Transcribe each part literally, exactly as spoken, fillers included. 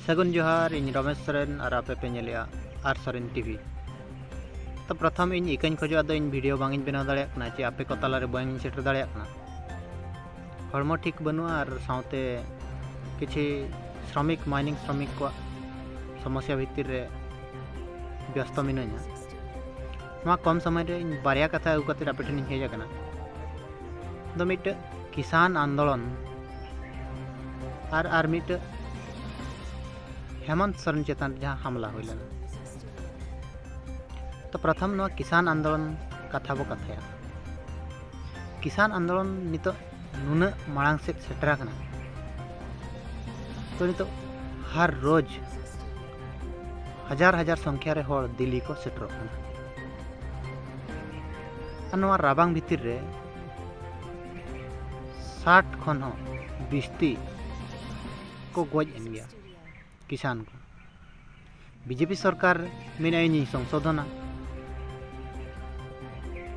ᱥᱟᱹᱜᱩᱱ ᱡᱚᱦᱟᱨ, ᱤᱧ ᱨᱚᱢᱮᱥ ᱥᱚᱨᱮᱱ ᱟᱨ ᱟᱯᱮ ᱯᱮ ᱧᱮᱞᱮᱜᱼᱟ ᱟᱨ ᱥᱚᱨᱮᱱ ᱴᱤᱵᱷᱤ᱾ ᱛᱚ ᱯᱨᱚᱛᱷᱚᱢ ᱤᱧ ᱤᱠᱟᱹᱧ ᱠᱷᱚᱡᱚᱜᱼᱟ ᱫᱚ ᱤᱧ ᱵᱷᱤᱰᱤᱭᱳ ᱵᱟᱝ ᱤᱧ ᱵᱮᱱᱟᱣ ᱫᱟᱲᱮᱭᱟᱜ ᱠᱟᱱᱟ ᱪᱮ ᱟᱯᱮ ᱠᱚ ᱛᱟᱞᱟᱨᱮ ᱵᱟᱹᱧ ᱥᱮᱴᱮᱨ ᱫᱟᱲᱮᱭᱟᱜ ᱠᱟᱱᱟ᱾ ᱦᱚᱲᱢᱚ ᱴᱷᱤᱠ ᱵᱟᱹᱱᱩᱜᱼᱟ ᱟᱨ ᱥᱟᱶᱛᱮ ᱠᱤᱪᱷᱤ ᱥᱨᱚᱢᱤᱠ, ᱢᱟᱭᱱᱤᱝ ᱥᱨᱚᱢᱤᱠ ᱠᱚᱣᱟᱜ ᱥᱚᱢᱚᱥᱥᱟ ᱵᱷᱤᱛᱤᱨ ᱨᱮ ᱵᱮᱥᱛᱚ ᱢᱤᱱᱟᱹᱧᱟ᱾ ᱱᱚᱣᱟ ᱠᱚᱢ ᱥᱚᱢᱚᱭ ᱨᱮ ᱤᱧ ᱵᱟᱨᱭᱟ ᱠᱟᱛᱷᱟ ᱟᱹᱜᱩ ᱠᱟᱛᱮ ᱟᱯᱮ ᱴᱷᱮᱱᱤᱧ ᱦᱮᱡ ᱟᱠᱟᱱᱟ᱾ ᱫᱚ ᱢᱤᱫᱴᱟᱹᱜ ᱠᱤᱥᱟᱱ ᱟᱱᱫᱳᱞᱚᱱ ᱟᱨ ᱟᱨ ᱢᱤᱫᱴᱟᱹᱜ ᱦᱮᱢᱚᱱᱛ ᱥᱚᱨᱮᱱ ᱪᱮᱛᱟᱱ ᱨᱮ ᱡᱟᱦᱟᱸ ᱦᱟᱢᱞᱟ ᱦᱩᱭ ᱞᱮᱱᱟ᱾ ᱛᱚ ᱯᱨᱚᱛᱷᱚᱢ ᱱᱚᱣᱟ ᱠᱤᱥᱟᱱ ᱟᱱᱫᱳᱞᱚᱱ ᱠᱟᱛᱷᱟ ᱵᱚ ᱠᱟᱛᱷᱟᱭᱟ᱾ ᱠᱤᱥᱟᱱ ᱟᱱᱫᱳᱞᱚᱱ ᱱᱤᱛᱚᱜ ᱱᱩᱱᱟᱹᱜ ᱢᱟᱲᱟᱝ ᱥᱮᱫ ᱥᱮᱴᱮᱨ ᱟᱠᱟᱱᱟ, ᱛᱚ ᱱᱤᱛᱚᱜ ᱦᱟᱨ ᱨᱳᱡᱽ ᱦᱟᱡᱟᱨ ᱦᱟᱡᱟᱨ ᱥᱚᱝᱠᱷᱭᱟ ᱨᱮ ᱦᱚᱲ ᱫᱤᱞᱞᱤ ᱠᱚ ᱥᱮᱴᱮᱨᱚᱜ ᱠᱟᱱᱟ᱾ ᱟᱨ ᱱᱚᱣᱟ ᱨᱟᱵᱟᱝ ᱵᱷᱤᱛᱤᱨ ᱨᱮ ᱥᱟᱴ ᱠᱷᱚᱱ ᱦᱚᱸ ᱵᱤᱥᱛᱤ ᱠᱚ ᱜᱚᱡ ᱮᱱ ᱜᱮᱭᱟ ᱠᱤᱥᱟᱱ ᱠᱚ᱾ ᱵᱤᱡᱮᱯᱤ ᱥᱚᱨᱠᱟᱨ ᱢᱮᱱᱮᱫᱼᱟ ᱤᱧᱤᱧ ᱥᱚᱝᱥᱳᱫᱷᱚᱱᱟ,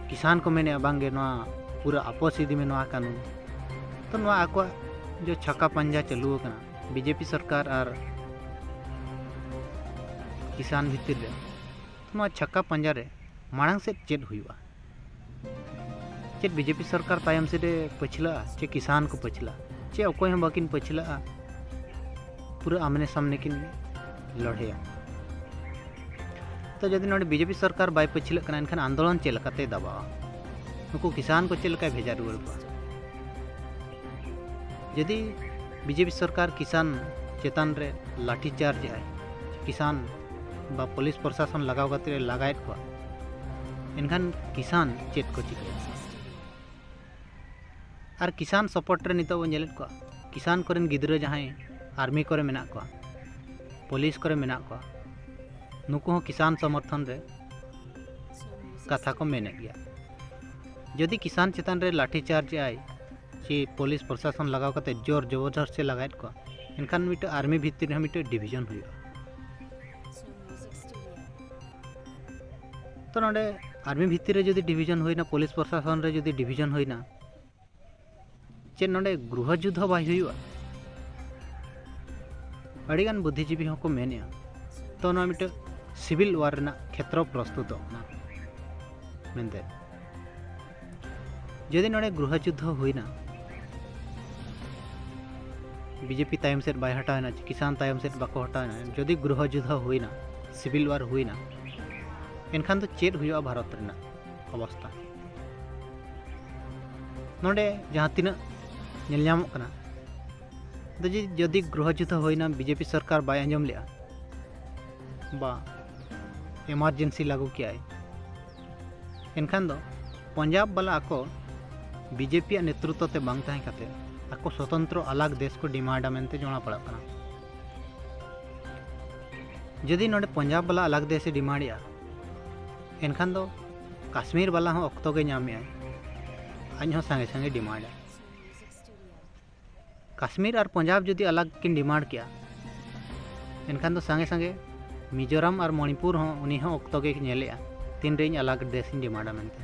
ᱠᱤᱥᱟᱱ ᱠᱚ ᱢᱮᱱᱮᱫᱼᱟ ᱵᱟᱝᱜᱮ ᱱᱚᱣᱟ ᱯᱩᱨᱟᱹ ᱟᱯᱚᱥ ᱤᱫᱤ ᱢᱮ ᱱᱚᱣᱟ ᱠᱟᱹᱱᱩᱱ᱾ ᱛᱚ ᱱᱚᱣᱟ ᱟᱠᱚᱣᱟᱜ ᱡᱮ ᱪᱷᱟᱠᱟ ᱯᱟᱸᱡᱟ ᱪᱟᱹᱞᱩ ᱟᱠᱟᱱᱟ ᱵᱤᱡᱮᱯᱤ ᱥᱚᱨᱠᱟᱨ ᱟᱨ ᱠᱤᱥᱟᱱ ᱵᱷᱤᱛᱤᱨ ᱨᱮ, ᱛᱚ ᱱᱚᱣᱟ ᱪᱷᱟᱠᱟ ᱯᱟᱸᱡᱟ ᱨᱮ ᱢᱟᱲᱟᱝ ᱥᱮᱫ ᱪᱮᱫ ᱦᱩᱭᱩᱜᱼᱟ? ᱪᱮᱫ ᱵᱤᱡᱮᱯᱤ ᱥᱚᱨᱠᱟᱨ ᱛᱟᱭᱚᱢ ᱥᱮᱫ ᱮ ᱯᱟᱹᱪᱷᱞᱟᱹᱜᱼᱟ ᱪᱮ ᱠᱤᱥᱟᱱ ᱠᱚ ᱯᱟᱹᱪᱷᱞᱟᱹᱜᱼᱟ? ᱪᱮ ᱚᱠᱚᱭ ᱦᱚᱸ ᱵᱟᱹᱠᱤᱱ ᱯᱟᱹᱪᱷᱞᱟᱹᱜᱼᱟ᱾ ᱯᱩᱨᱟᱹ ᱟᱢᱱᱮ ᱥᱟᱢᱱᱮ ᱠᱤᱱ ᱞᱟᱹᱲᱦᱟᱹᱭᱟ᱾ ᱛᱚ ᱡᱩᱫᱤ ᱱᱚᱰᱮ ᱵᱤᱡᱮᱯᱤ ᱥᱚᱨᱠᱟᱨ ᱵᱟᱭ ᱯᱟᱹᱪᱷᱞᱟᱹᱜ ᱠᱟᱱᱟ, ᱮᱱᱠᱷᱟᱱ ᱟᱱᱫᱳᱞᱚᱱ ᱪᱮᱫ ᱞᱮᱠᱟᱛᱮᱭ ᱫᱟᱵᱟᱣᱟ? ᱱᱩᱠᱩ ᱠᱤᱥᱟᱱ ᱠᱚ ᱪᱮᱫ ᱞᱮᱠᱟᱭ ᱵᱷᱮᱡᱟ ᱨᱩᱣᱟᱹᱲ ᱠᱚᱣᱟ? ᱡᱩᱫᱤ ᱵᱤᱡᱮᱯᱤ ᱥᱚᱨᱠᱟᱨ ᱠᱤᱥᱟᱱ ᱪᱮᱛᱟᱱ ᱨᱮ ᱞᱟᱴᱷᱤ ᱪᱟᱨᱡᱽ ᱮᱫᱟᱭ, ᱠᱤᱥᱟᱱ ᱵᱟ ᱯᱩᱞᱤᱥ ᱯᱨᱚᱥᱟᱥᱚᱱ ᱞᱟᱜᱟᱣ ᱠᱟᱛᱮ ᱮ ᱞᱟᱜᱟᱭᱮᱫ ᱠᱚᱣᱟ, ᱮᱱᱠᱷᱟᱱ ᱠᱤᱥᱟᱱ ᱪᱮᱫ ᱠᱚ ᱪᱤᱠᱟᱹᱭᱟ? ᱟᱨ ᱠᱤᱥᱟᱱ ᱥᱟᱯᱳᱨᱴ ᱨᱮ ᱱᱤᱛᱚᱜ ᱵᱚᱱ ᱧᱮᱞᱮᱫ ᱠᱚᱣᱟ, ᱠᱤᱥᱟᱱ ᱠᱚᱨᱮᱱ ᱜᱤᱫᱽᱨᱟᱹ ᱡᱟᱦᱟᱸᱭ ᱟᱨᱢᱤ ᱠᱚᱨᱮ ᱢᱮᱱᱟᱜ ᱠᱚᱣᱟ, ᱯᱩᱞᱤᱥ ᱠᱚᱨᱮ ᱢᱮᱱᱟᱜ ᱠᱚᱣᱟ, ᱱᱩᱠᱩ ᱦᱚᱸ ᱠᱤᱥᱟᱱ ᱥᱚᱢᱚᱨᱛᱷᱚᱱ ᱨᱮ ᱠᱟᱛᱷᱟ ᱠᱚ ᱢᱮᱱᱮᱫ ᱜᱮᱭᱟ᱾ ᱡᱩᱫᱤ ᱠᱤᱥᱟᱱ ᱪᱮᱛᱟᱱ ᱨᱮ ᱞᱟᱴᱷᱤ ᱪᱟᱨᱡᱽ ᱮᱫᱟᱭ ᱪᱮ ᱯᱩᱞᱤᱥ ᱯᱨᱚᱥᱟᱥᱚᱱ ᱞᱟᱜᱟᱣ ᱠᱟᱛᱮ ᱡᱳᱨ ᱡᱚᱵᱚᱨᱫᱚᱥᱛᱤ ᱞᱟᱜᱟᱭᱮᱫ ᱠᱚᱣᱟ, ᱮᱱᱠᱷᱟᱱ ᱢᱤᱫᱴᱮᱱ ᱟᱨᱢᱤ ᱵᱷᱤᱛᱤᱨ ᱨᱮᱦᱚᱸ ᱢᱤᱫᱴᱮᱱ ᱰᱤᱵᱷᱤᱡᱚᱱ ᱦᱩᱭᱩᱜᱼᱟ᱾ ᱛᱚ ᱱᱚᱰᱮ ᱟᱨᱢᱤ ᱵᱷᱤᱛᱤᱨ ᱨᱮ ᱡᱩᱫᱤ ᱰᱤᱵᱷᱤᱡᱚᱱ ᱦᱩᱭᱱᱟ, ᱯᱩᱞᱤᱥ ᱯᱨᱚᱥᱟᱥᱚᱱ ᱨᱮ ᱡᱩᱫᱤ ᱰᱤᱵᱷᱤᱡᱚᱱ ᱦᱩᱭᱱᱟ, ᱪᱮᱫ ᱱᱚᱰᱮ ᱜᱨᱩᱦᱚ ᱡᱩᱫᱽᱫᱷᱚ ᱵᱟᱭ ᱦᱩᱭᱩᱜᱼᱟ? ᱟᱹᱰᱤᱜᱟᱱ ᱵᱩᱫᱽᱫᱷᱤᱡᱤᱵᱤ ᱦᱚᱸᱠᱚ ᱢᱮᱱᱮᱜᱼᱟ, ᱛᱚ ᱱᱚᱣᱟ ᱢᱤᱫᱴᱟᱝ ᱥᱤᱵᱤᱞ ᱣᱟᱨ ᱨᱮᱱᱟᱜ ᱠᱷᱮᱛᱨᱚ ᱯᱨᱚᱥᱛᱩᱛᱚᱜ ᱠᱟᱱᱟ ᱢᱮᱱᱛᱮ᱾ ᱡᱩᱫᱤ ᱱᱚᱰᱮ ᱜᱨᱚᱦᱚ ᱡᱩᱫᱽᱫᱷᱚ ᱦᱩᱭᱱᱟ, ᱵᱤᱡᱮᱯᱤ ᱛᱟᱭᱚᱢ ᱥᱮᱫ ᱵᱟᱭ ᱦᱟᱴᱟᱣ ᱮᱱᱟ, ᱠᱤᱥᱟᱱ ᱛᱟᱭᱚᱢ ᱥᱮᱫ ᱵᱟᱠᱚ ᱦᱟᱴᱟᱣ ᱮᱱᱟ, ᱡᱩᱫᱤ ᱜᱨᱚᱦᱚ ᱡᱩᱫᱽᱫᱷᱚ ᱦᱩᱭᱱᱟ, ᱥᱤᱵᱤᱞ ᱣᱟᱨ ᱦᱩᱭᱱᱟ, ᱮᱱᱠᱷᱟᱱ ᱫᱚ ᱪᱮᱫ ᱦᱩᱭᱩᱜᱼᱟ ᱵᱷᱟᱨᱚᱛ ᱨᱮᱱᱟᱜ ᱚᱵᱚᱥᱛᱟ? ᱱᱚᱰᱮ ᱡᱟᱦᱟᱸ ᱛᱤᱱᱟᱹᱜ ᱧᱮᱞ ᱧᱟᱢᱚᱜ ᱠᱟᱱᱟ, ᱫᱚ ᱡᱩᱫᱤ, ᱡᱩᱫᱤ ᱜᱨᱚᱦᱚ ᱡᱩᱫᱽᱫᱷᱚ ᱦᱩᱭᱱᱟ, ᱵᱤᱡᱮᱯᱤ ᱥᱚᱨᱠᱟᱨ ᱵᱟᱭ ᱟᱸᱡᱚᱢ ᱞᱮᱜᱼᱟ ᱵᱟ ᱮᱢᱟᱨᱡᱮᱱᱥᱤ ᱞᱟᱹᱜᱩ ᱠᱮᱜᱼᱟᱭ, ᱮᱱᱠᱷᱟᱱ ᱫᱚ ᱯᱚᱧᱡᱟᱵᱽ ᱵᱟᱞᱟ ᱟᱠᱚ ᱵᱤᱡᱮᱯᱤᱭᱟᱜ ᱱᱮᱛᱨᱚᱛᱛᱚ ᱛᱮ ᱵᱟᱝ ᱛᱟᱦᱮᱸ ᱠᱟᱛᱮ ᱟᱠᱚ ᱥᱚᱛᱚᱱᱛᱨᱚ ᱟᱞᱟᱜᱽ ᱫᱮᱥ ᱠᱚ ᱰᱤᱢᱟᱱᱰᱟ ᱢᱮᱱᱛᱮ ᱡᱚᱱᱟ ᱯᱟᱲᱟᱜ ᱠᱟᱱᱟ᱾ ᱡᱩᱫᱤ ᱱᱚᱰᱮ ᱯᱚᱧᱡᱟᱵᱽ ᱵᱟᱞᱟ ᱟᱞᱟᱜᱽ ᱫᱮᱥ ᱮ ᱰᱤᱢᱟᱱᱰᱮᱜᱼᱟ, ᱮᱱᱠᱷᱟᱱ ᱫᱚ ᱠᱟᱥᱢᱤᱨ ᱵᱟᱞᱟ ᱦᱚᱸ ᱚᱠᱛᱚ ᱜᱮ ᱧᱟᱢᱮᱜᱼᱟᱭ, ᱟᱡ ᱦᱚᱸ ᱥᱟᱸᱜᱮ ᱥᱟᱸᱜᱮ ᱰᱤᱢᱟᱱᱰᱟ᱾ ᱠᱟᱥᱢᱤᱨ ᱟᱨ ᱯᱚᱧᱡᱟᱵᱽ ᱡᱩᱫᱤ ᱟᱞᱟᱜᱽ ᱠᱤᱱ ᱰᱤᱢᱟᱱᱰ ᱠᱮᱭᱟ, ᱮᱱᱠᱷᱟᱱ ᱫᱚ ᱥᱟᱸᱜᱮ ᱥᱟᱸᱜᱮ ᱢᱤᱡᱳᱨᱟᱢ ᱟᱨ ᱢᱚᱬᱤᱯᱩᱨ ᱦᱚᱸ ᱩᱱᱤ ᱦᱚᱸ ᱚᱠᱛᱚ ᱜᱮ ᱧᱮᱞᱮᱜᱼᱟ, ᱛᱤᱱᱨᱮ ᱤᱧ ᱟᱞᱟᱜᱽ ᱫᱮᱥ ᱤᱧ ᱰᱤᱢᱟᱱᱰᱟ ᱢᱮᱱᱛᱮ᱾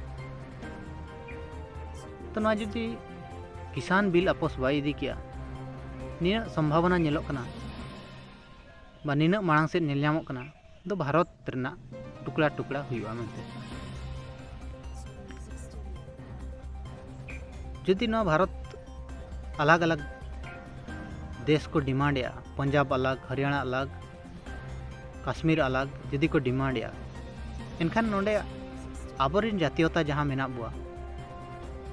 ᱛᱚ ᱱᱚᱣᱟ ᱡᱩᱫᱤ ᱠᱤᱥᱟᱱ ᱵᱤᱞ ᱟᱯᱳᱥ ᱵᱟᱭ ᱤᱫᱤ ᱠᱮᱭᱟ, ᱱᱤᱱᱟᱹᱜ ᱥᱚᱢᱵᱷᱟᱵᱚᱱᱟ ᱧᱮᱞᱚᱜ ᱠᱟᱱᱟ ᱵᱟ ᱱᱤᱱᱟᱹᱜ ᱢᱟᱲᱟᱝ ᱥᱮᱫ ᱧᱮᱞ ᱧᱟᱢᱚᱜ ᱠᱟᱱᱟ ᱫᱚ ᱵᱷᱟᱨᱚᱛ ᱨᱮᱱᱟᱜ ᱴᱩᱠᱲᱟ ᱴᱩᱠᱲᱟ ᱦᱩᱭᱩᱜᱼᱟ ᱢᱮᱱᱛᱮ᱾ ᱡᱩᱫᱤ ᱱᱚᱣᱟ ᱵᱷᱟᱨᱚᱛ ᱟᱞᱟᱜᱽ ᱟᱞᱟᱜᱽ ᱫᱮᱥ ᱠᱚ ᱰᱤᱢᱟᱱᱰᱮᱜᱼᱟ, ᱯᱚᱧᱡᱟᱵᱽ ᱟᱞᱟᱜᱽ, ᱦᱚᱨᱤᱭᱟᱱᱟ ᱟᱞᱟᱜᱽ, ᱠᱟᱥᱢᱤᱨ ᱟᱞᱟᱜᱽ ᱡᱩᱫᱤ ᱠᱚ ᱰᱤᱢᱟᱱᱰᱮᱜᱼᱟ, ᱮᱱᱠᱷᱟᱱ ᱱᱚᱰᱮ ᱟᱵᱚᱨᱮᱱ ᱡᱟᱛᱤᱭᱚᱛᱟ ᱡᱟᱦᱟᱸ ᱢᱮᱱᱟᱜ ᱵᱚᱣᱟ,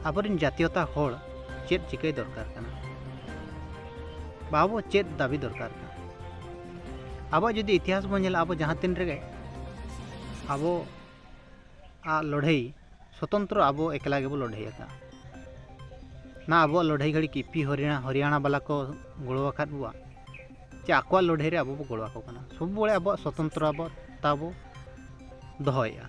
ᱟᱵᱚᱨᱮᱱ ᱡᱟᱛᱤᱭᱚᱛᱟ ᱦᱚᱲ ᱪᱮᱫ ᱪᱤᱠᱟᱹᱭ ᱫᱚᱨᱠᱟᱨ ᱠᱟᱱᱟ ᱵᱟ ᱟᱵᱚ ᱪᱮᱫ ᱫᱟᱹᱵᱤ ᱫᱚᱨᱠᱟᱨ ᱠᱟᱱᱟ? ᱟᱵᱚᱣᱟᱜ ᱡᱩᱫᱤ ᱤᱛᱤᱦᱟᱥ ᱵᱚᱱ ᱧᱮᱞᱟ, ᱟᱵᱚ ᱡᱟᱦᱟᱸ ᱛᱤᱱ ᱨᱮᱜᱮ ᱟᱵᱚ ᱟᱜ ᱞᱟᱹᱲᱦᱟᱹᱭ ᱥᱚᱛᱚᱱᱛᱨᱚ ᱟᱵᱚ ᱮᱠᱞᱟ ᱜᱮᱵᱚ ᱞᱟᱹᱲᱦᱟᱹᱭ ᱟᱠᱟᱫᱼᱟ᱾ ᱱᱟ ᱟᱵᱚᱣᱟᱜ ᱞᱟᱹᱲᱦᱟᱹᱭ ᱜᱷᱟᱹᱲᱤ ᱠᱤ ᱯᱤ ᱦᱚᱨᱤᱭᱟᱱᱟ, ᱦᱚᱨᱤᱭᱟᱱᱟ ᱵᱟᱞᱟ ᱠᱚ ᱜᱚᱲᱚ ᱟᱠᱟᱫ ᱵᱚᱣᱟ, ᱪᱮ ᱟᱠᱚᱣᱟᱜ ᱞᱟᱹᱲᱦᱟᱹᱭ ᱨᱮ ᱟᱵᱚ ᱵᱚ ᱜᱚᱲᱚ ᱟᱠᱚ ᱠᱟᱱᱟ? ᱥᱚᱵ ᱵᱚᱲᱮ ᱟᱵᱚᱣᱟᱜ ᱥᱚᱛᱚᱱᱛᱨᱚ ᱟᱵᱚ ᱛᱟᱵᱚ ᱫᱚᱦᱚᱭᱮᱫᱼᱟ᱾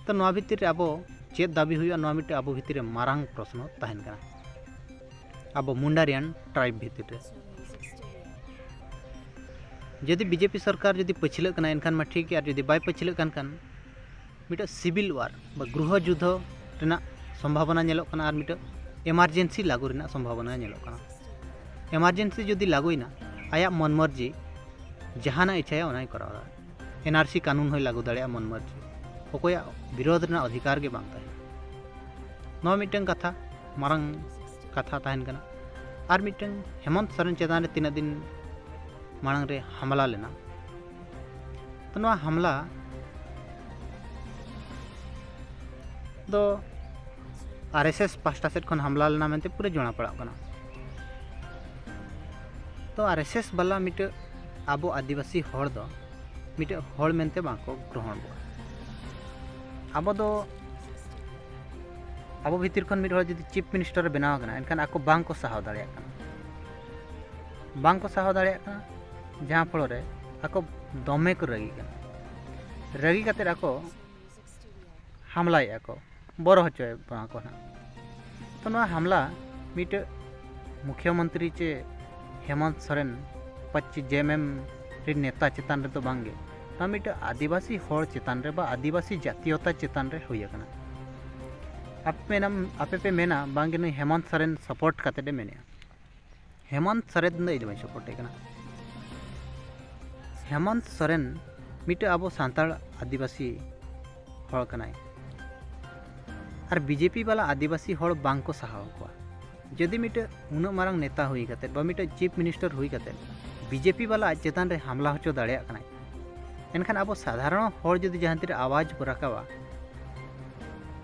ᱛᱚ ᱱᱚᱣᱟ ᱵᱷᱤᱛᱤᱨ ᱨᱮ ᱟᱵᱚ ᱪᱮᱫ ᱫᱟᱹᱵᱤ ᱦᱩᱭᱩᱜᱼᱟ, ᱱᱚᱣᱟ ᱢᱤᱫᱴᱮᱱ ᱟᱵᱚ ᱵᱷᱤᱛᱤᱨ ᱨᱮ ᱢᱟᱨᱟᱝ ᱯᱨᱚᱥᱱᱚ ᱛᱟᱦᱮᱱ ᱠᱟᱱᱟ ᱟᱵᱚ ᱢᱩᱱᱰᱟᱨᱤᱭᱟᱱ ᱴᱨᱟᱭᱤᱵᱽ ᱵᱷᱤᱛᱤᱨ ᱨᱮ᱾ ᱡᱩᱫᱤ ᱵᱤᱡᱮᱯᱤ ᱥᱚᱨᱠᱟᱨ ᱡᱩᱫᱤ ᱯᱟᱹᱪᱷᱞᱟᱹᱜ ᱠᱟᱱᱟ, ᱮᱱᱠᱷᱟᱱ ᱢᱟ ᱴᱷᱤᱠ ᱜᱮᱭᱟ, ᱟᱨ ᱡᱩᱫᱤ ᱵᱟᱭ ᱯᱟᱹᱪᱷᱞᱟᱹᱜ ᱠᱟᱱ ᱠᱷᱟᱱ, ᱢᱤᱫᱴᱮᱱ ᱥᱤᱵᱤᱞ ᱣᱟᱨ ᱵᱟ ᱜᱨᱩᱦᱚ ᱡᱩᱫᱽᱫᱷᱚ ᱨᱮᱱᱟᱜ ᱥᱚᱢᱵᱷᱟᱵᱚᱱᱟ ᱧᱮᱞᱚᱜ ᱠᱟᱱᱟ, ᱟᱨ ᱢᱤᱫᱴᱮᱱ ᱮᱢᱟᱨᱡᱮᱱᱥᱤ ᱞᱟᱹᱜᱩ ᱨᱮᱱᱟᱜ ᱥᱚᱢᱵᱷᱟᱵᱚᱱᱟ ᱧᱮᱞᱚᱜ ᱠᱟᱱᱟ᱾ ᱮᱢᱟᱨᱡᱮᱱᱥᱤ ᱡᱩᱫᱤ ᱞᱟᱹᱜᱩᱭᱮᱱᱟ, ᱟᱭᱟᱜ ᱢᱚᱱ ᱢᱚᱨᱡᱤ ᱡᱟᱦᱟᱱᱟᱜ ᱤᱪᱪᱷᱟᱭᱟ ᱚᱱᱟᱭ ᱠᱚᱨᱟᱣ ᱫᱟᱲᱮᱭᱟᱜᱼᱟ᱾ ᱮᱱᱟᱨᱥᱤ ᱠᱟᱹᱱᱩᱱ ᱦᱚᱸᱭ ᱞᱟᱹᱜᱩ ᱫᱟᱲᱮᱭᱟᱜᱼᱟ ᱢᱚᱱ ᱢᱚᱨᱡᱤ᱾ ᱚᱠᱚᱭᱟᱜ ᱵᱤᱨᱳᱫᱷ ᱨᱮᱱᱟᱜ ᱚᱫᱷᱤᱠᱟᱨ ᱜᱮ ᱵᱟᱝ ᱛᱟᱦᱮᱱᱟ᱾ ᱱᱚᱣᱟ ᱢᱤᱫᱴᱟᱝ ᱠᱟᱛᱷᱟ, ᱢᱟᱨᱟᱝ ᱠᱟᱛᱷᱟ ᱛᱟᱦᱮᱱ ᱠᱟᱱᱟ᱾ ᱟᱨ ᱢᱤᱫᱴᱟᱝ, ᱦᱮᱢᱚᱱᱛ ᱥᱚᱨᱮᱱ ᱪᱮᱛᱟᱱ ᱨᱮ ᱛᱤᱱᱟᱹᱜ ᱫᱤᱱ ᱢᱟᱲᱟᱝ ᱨᱮ ᱦᱟᱢᱞᱟ ᱞᱮᱱᱟ, ᱛᱚ ᱱᱚᱣᱟ ᱦᱟᱢᱞᱟ ᱫᱚ ᱟᱨ ᱮᱥ ᱮᱥ ᱯᱟᱦᱴᱟ ᱥᱮᱫ ᱠᱷᱚᱱ ᱦᱟᱢᱞᱟ ᱞᱮᱱᱟ ᱢᱮᱱᱛᱮ ᱯᱩᱨᱟᱹ ᱡᱚᱲᱟ ᱯᱟᱲᱟᱜ ᱠᱟᱱᱟ᱾ ᱛᱚ ᱟᱨ ᱮᱥ ᱮᱥ ᱵᱟᱞᱟ ᱢᱤᱫᱴᱟᱹᱜ ᱟᱵᱚ ᱟᱹᱫᱤᱵᱟᱹᱥᱤ ᱦᱚᱲ ᱫᱚ ᱢᱤᱫᱴᱟᱹᱜ ᱦᱚᱲ ᱢᱮᱱᱛᱮ ᱵᱟᱝ ᱠᱚ ᱜᱨᱚᱦᱚᱬ ᱵᱚᱱᱟ᱾ ᱟᱵᱚ ᱫᱚ, ᱟᱵᱚ ᱵᱷᱤᱛᱤᱨ ᱠᱷᱚᱱ ᱢᱤᱫ ᱦᱚᱲ ᱡᱩᱫᱤ ᱪᱤᱯ ᱢᱤᱱᱤᱥᱴᱟᱨ ᱮ ᱵᱮᱱᱟᱣ ᱟᱠᱟᱱᱟ, ᱮᱱᱠᱷᱟᱱ ᱟᱠᱚ ᱵᱟᱝ ᱠᱚ ᱥᱟᱦᱟᱣ ᱫᱟᱲᱮᱭᱟᱜ ᱠᱟᱱᱟ, ᱵᱟᱝ ᱠᱚ ᱥᱟᱦᱟᱣ ᱫᱟᱲᱮᱭᱟᱜ ᱠᱟᱱᱟ, ᱡᱟᱦᱟᱸ ᱯᱷᱚᱞᱚ ᱨᱮ ᱟᱠᱚ ᱫᱚᱢᱮ ᱠᱚ ᱨᱟᱹᱜᱤ ᱠᱟᱱᱟ᱾ ᱨᱟᱹᱜᱤ ᱠᱟᱛᱮᱫ ᱟᱠᱚ ᱦᱟᱢᱞᱟᱭᱮᱫᱼᱟ ᱠᱚ, ᱵᱚᱨᱚ ᱦᱚᱪᱚᱭᱮᱫ ᱵᱚᱱᱟ ᱠᱚ ᱱᱟᱜ᱾ ᱛᱚ ᱱᱚᱣᱟ ᱦᱟᱢᱞᱟ ᱢᱤᱫᱴᱟᱹᱜ ᱢᱩᱠᱷᱭᱚᱢᱚᱱᱛᱨᱤ ᱪᱮ ᱦᱮᱢᱚᱱᱛ ᱥᱚᱨᱮᱱ ᱯᱟᱪᱮ ᱡᱮ ᱮᱢ ᱮᱢ ᱨᱮᱱ ᱱᱮᱛᱟ ᱪᱮᱛᱟᱱ ᱨᱮᱫᱚ ᱵᱟᱝᱜᱮ, ᱱᱚᱣᱟ ᱢᱤᱫᱴᱟᱹᱜ ᱟᱹᱫᱤᱵᱟᱹᱥᱤ ᱦᱚᱲ ᱪᱮᱛᱟᱱ ᱨᱮ ᱵᱟ ᱟᱹᱫᱤᱵᱟᱹᱥᱤ ᱡᱟᱹᱛᱤᱭᱚᱛᱟ ᱪᱮᱛᱟᱱ ᱨᱮ ᱦᱩᱭ ᱟᱠᱟᱱᱟ᱾ ᱟᱯᱮ ᱢᱮᱱᱟᱢ, ᱟᱯᱮ ᱯᱮ ᱢᱮᱱᱟ ᱵᱟᱝᱜᱮ ᱱᱩᱭ ᱦᱮᱢᱚᱱᱛ ᱥᱚᱨᱮᱱ ᱥᱟᱯᱳᱨᱴ ᱠᱟᱛᱮᱫ ᱮ ᱢᱮᱱᱮᱫᱼᱟ᱾ ᱦᱮᱢᱚᱱᱛ ᱥᱚᱨᱮᱱ ᱫᱚ ᱤᱧ ᱫᱚ ᱵᱟᱹᱧ ᱥᱟᱯᱳᱨᱴ ᱮ ᱠᱟᱱᱟ᱾ ᱦᱮᱢᱚᱱᱛ ᱥᱚᱨᱮᱱ ᱢᱤᱫᱴᱟᱹᱜ ᱟᱵᱚ ᱥᱟᱱᱛᱟᱲ ᱟᱹᱫᱤᱵᱟᱹᱥᱤ ᱦᱚᱲ ᱠᱟᱱᱟᱭ᱾ ᱟᱨ ᱵᱤᱡᱮᱯᱤ ᱵᱟᱞᱟ ᱟᱹᱫᱤᱵᱟᱹᱥᱤ ᱦᱚᱲ ᱵᱟᱝ ᱠᱚ ᱥᱟᱦᱟᱣ ᱠᱚᱣᱟ᱾ ᱡᱩᱫᱤ ᱢᱤᱫᱴᱟᱹᱜ ᱩᱱᱟᱹᱜ ᱢᱟᱨᱟᱝ ᱱᱮᱛᱟ ᱦᱩᱭ ᱠᱟᱛᱮᱫ ᱵᱟ ᱢᱤᱫᱴᱟᱹᱜ ᱪᱤᱯ ᱢᱤᱱᱤᱥᱴᱟᱨ ᱦᱩᱭ ᱠᱟᱛᱮᱫ ᱵᱤᱡᱮᱯᱤ ᱵᱟᱞᱟ ᱟᱡ ᱪᱮᱛᱟᱱ ᱨᱮ ᱦᱟᱢᱞᱟ ᱦᱚᱪᱚ ᱫᱟᱲᱮᱭᱟᱜ ᱠᱟᱱᱟᱭ, ᱮᱱᱠᱷᱟᱱ ᱟᱵᱚ ᱥᱟᱫᱷᱟᱨᱚᱱ ᱦᱚᱲ ᱡᱩᱫᱤ ᱡᱟᱦᱟᱸ ᱛᱤᱨᱮ ᱟᱣᱟᱡᱽ ᱵᱚ ᱨᱟᱠᱟᱵᱟ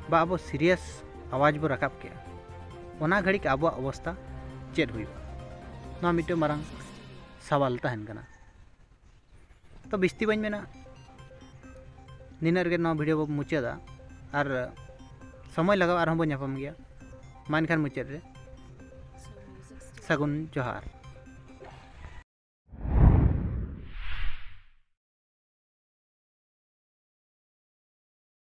ᱵᱟ ᱟᱵᱚ ᱥᱤᱨᱤᱭᱟᱥ ᱟᱣᱟᱡᱽ ᱵᱚ ᱨᱟᱠᱟᱵ ᱠᱮᱜᱼᱟ, ᱚᱱᱟ ᱜᱷᱟᱹᱲᱤᱡ ᱟᱵᱚᱣᱟᱜ ᱚᱵᱚᱥᱛᱟ ᱪᱮᱫ ᱦᱩᱭᱩᱜᱼᱟ? ᱱᱚᱣᱟ ᱢᱤᱫᱴᱟᱹᱜ ᱢᱟᱨᱟᱝ ᱥᱟᱣᱟᱞ ᱛᱟᱦᱮᱱ ᱠᱟᱱᱟ᱾ ᱛᱚ ᱵᱤᱥᱛᱤ ᱵᱟᱹᱧ ᱢᱮᱱᱟ, ᱱᱤᱱᱟᱹᱜ ᱨᱮᱜᱮ ᱱᱚᱣᱟ ᱵᱷᱤᱰᱤᱭᱳ ᱵᱚ ᱢᱩᱪᱟᱹᱫᱟ᱾ ᱟᱨ ᱥᱚᱢᱚᱭ ᱞᱟᱜᱟᱣ, ᱟᱨᱦᱚᱸ ᱵᱚ ᱧᱟᱯᱟᱢ ᱜᱮᱭᱟ᱾ ᱢᱟ ᱮᱱᱠᱷᱟᱱ ᱢᱩᱪᱟᱹᱫ ᱨᱮ ᱥᱟᱹᱜᱩᱱ ᱡᱚᱦᱟᱨ᱾